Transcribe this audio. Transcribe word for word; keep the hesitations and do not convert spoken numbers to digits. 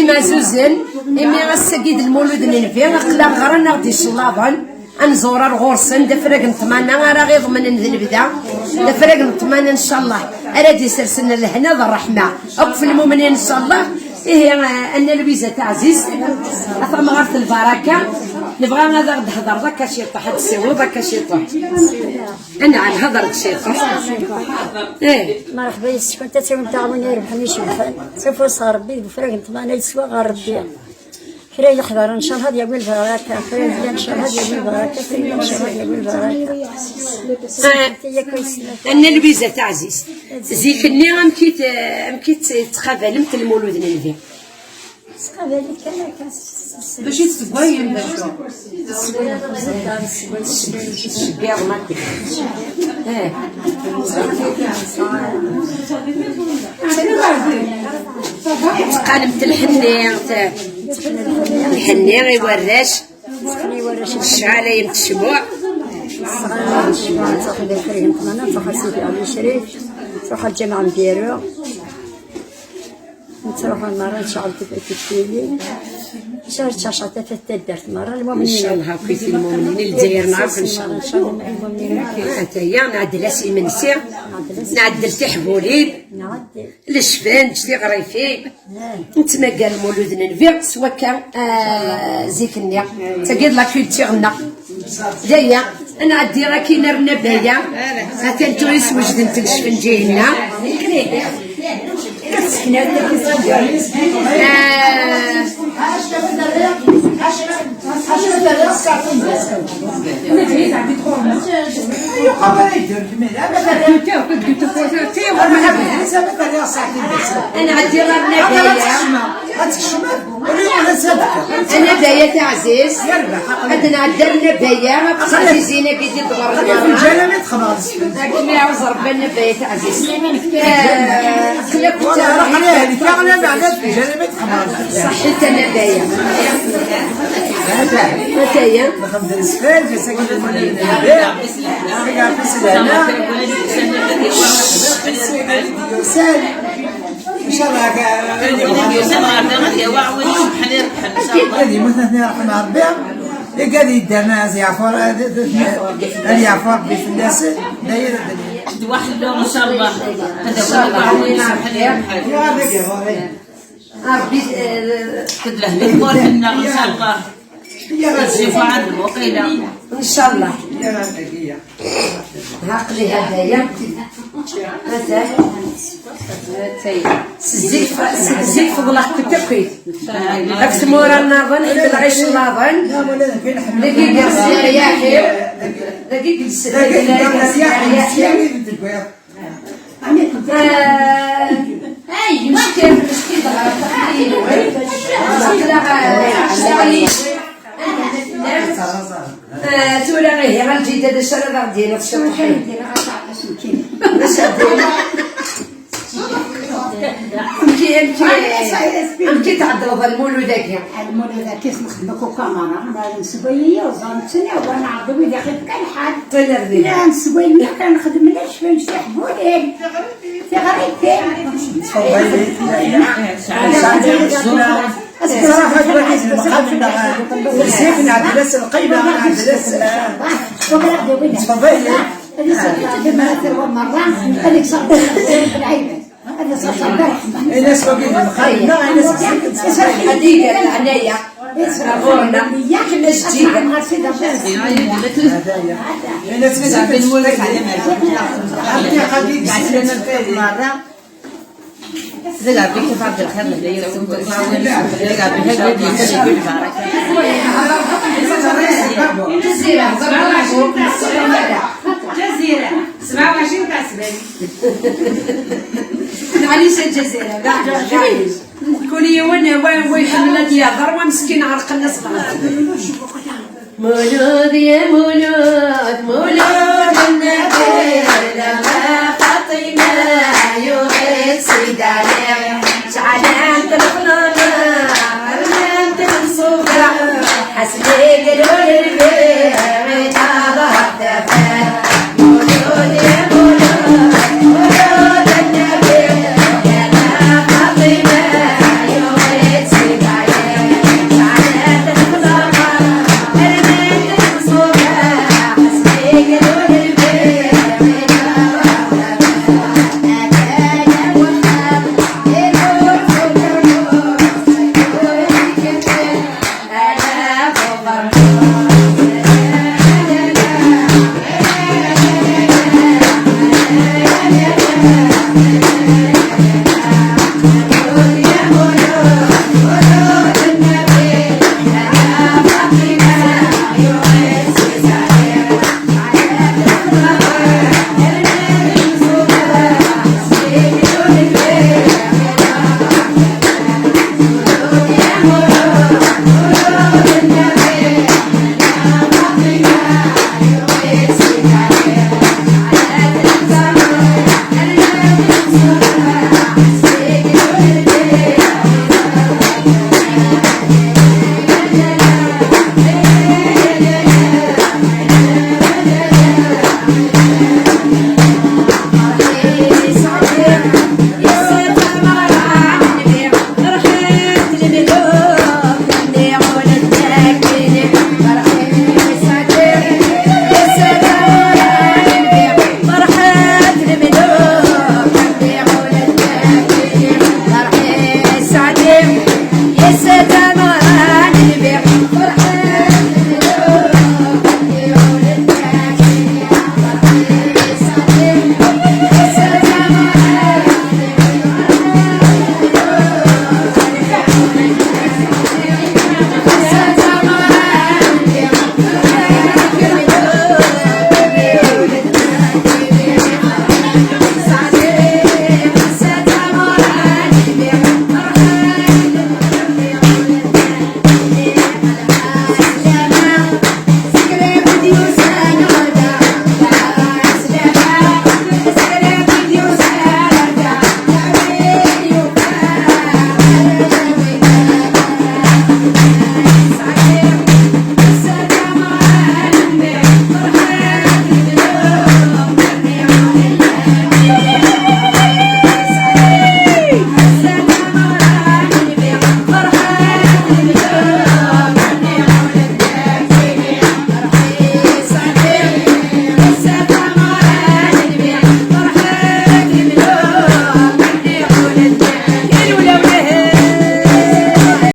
Imazuzen, imi ass-agi d lmulud n Nnbi, aql-aɣ ɣran-aɣ-d icellaḍen, ad nẓur ar ɣur-sen, d afrag n ṭṭmana ara ɣ-iḍemnen d lebda, d afrag n ṭṭmana, ncallah, ara d-isersen lehna d ṛṛeḥma akk f lmumnin, ncallah. Ihi, a Nna Lwiza taɛzizt, a tamɣart lbaraka, nebɣa ad aɣ-d-thedreḍ akka ciṭuḥ, ad d-tessiwleḍ akka ciṭuḥ. Anɛam, hḍeṛ-d ciṭuḥ. Ih. Merḥba yes-kent, ad tawimt aɣrum irebḥen icebḥen. S ufus n Ṛebbi, deg ufrag n ṭṭmana yeswa ɣer Ṛebbi. Kra yeḥḍer, ncallah ad yawi lbaraka. Kra yellan, ncallah ad yawi lbaraka. Kra yellan, ncallah ad yawi lbaraka. A Nna Lwiza taɛzizt, zik-nni amek i t-, amek i t-, tettqabalemt lmulud n Nnbi? Ttqabaleɣ kan akka s-, s-, s-, d acu i tessewwayem, d acu? Tessewwayem, tessewwayem, tessewwayem. Tceggiḍem akk. Eh. Teqqalem-d lḥenni, t-, lḥenni i warrac. Ccɛala yem tecmuɛ. Ccɛala yem tecmuɛ, tṛuḥ d afrag n ṭṭmana, tṛuḥ ar Sidi Ɛli Crif, tṛuḥ ar Lǧameɛ n Biru. Nettruḥu merra, necɛel tafat n tili. Ncallah ad tcacer tafat n taddart merra, lmumnin. Ncallah akk lmumnin, Lezzayer nɛerf, ncallah. Ncallah lmumnin. Ataya, nɛeddel-as imensi, nɛeddel tiḥbulin, lecfenǧ, tiɣrifin, nettmagar lmulud n Nnbi, s wakka, ah, zik-nni. Tagi d la culture-nneɣ. Daya, ad nɛeddi akin ar Nna Baya. Atan tura swejdent lecfenǧ-inna. Ah. Ad nɛeddi ɣer Nna Baya. Ad tkecmeḍ. Anabaya taɛzizt, ad nɛeddi ar Nabaya, ad ttɛazizin agi di ddwer. Akken iɛuz Rebbi Anabaya taɛzizt. Eh, aql-ak. Ṣaḥḥit Anabaya. Ataya. Ncallah, ad yemmet, ad t-yerḥem Ṛebbi. Igad yedderna ad yeɛfu, ad yeɛfu Ṛebbi fell-asen. D aya d ddnub. D waḥellu, ncallah. Ad awen-iɛawen, ad yerḥem. Ṛebbi, eh, tedlehmi tmurt-nneɣ, ncallah. Ad tceffu ɛad lwaqila. Ncallah. Aql-i hadaya. Mazal. Seg zik, seg zik fḍleɣ-kent akk. Ɣef tmura nniḍen, i lɣic nniḍen. Dagi i yers leryaḥ-iw. Dagi i yers leryaḥ-iw. Ay, meckiḍ, meckiḍ ɣer txalin. Aql-aɣ, aql-aɣ. Ah, tura ihi, a Lǧida, d acu ara d aɣ-d-tiniḍ ciṭuḥ? D acu ara d-tiniḍ? Amek i, amek i, amek i tɛeddleḍ lmulud-agi? Lmulud-agi s nexdem akk ukamara, ma nesway yiwẓan, nettnawa, neɛreḍ wid i ɣ-ifka lḥal. Ṭṭil ar dina. La nesway mliḥ, la nexdem, la cfan, tiḥbulin, tiɣrifin. Ttfaḍil. Zik nɛeddel-as lqayma, nɛeddel-as, ah, ttfaḍil. Ayen-as wagi d lqayma, ayen-as zik ttfaḍil. Ad iger leɛnaya ɣur-neɣ. Ayen-as zik ttfaḍil. Merra. D Ṛebbi kif Ɛebdelxir Mehdi, d Ṛebbi kif Ɛebdelxir Mehdi. Ǧazira, ẓer Ṛebbi. Ǧazira, sebɛa u ɛecrin taɛesban. Maɛlic a Ǧazira, maɛlic. Kul yiwen wa, wa iḥemmel ad yehder, wa meskin ɛerqen-as lɣeṭṭ. مولود يا مولود، مولود النبي، لما فاطمة يغيث سيد علي، شعلان الخلامة، علمت الصغرى، حسني قالوا للبيع، هذا الدفن. مولود يا مولود، مولود النبي، لما فاطمة يغيث Santa Maria.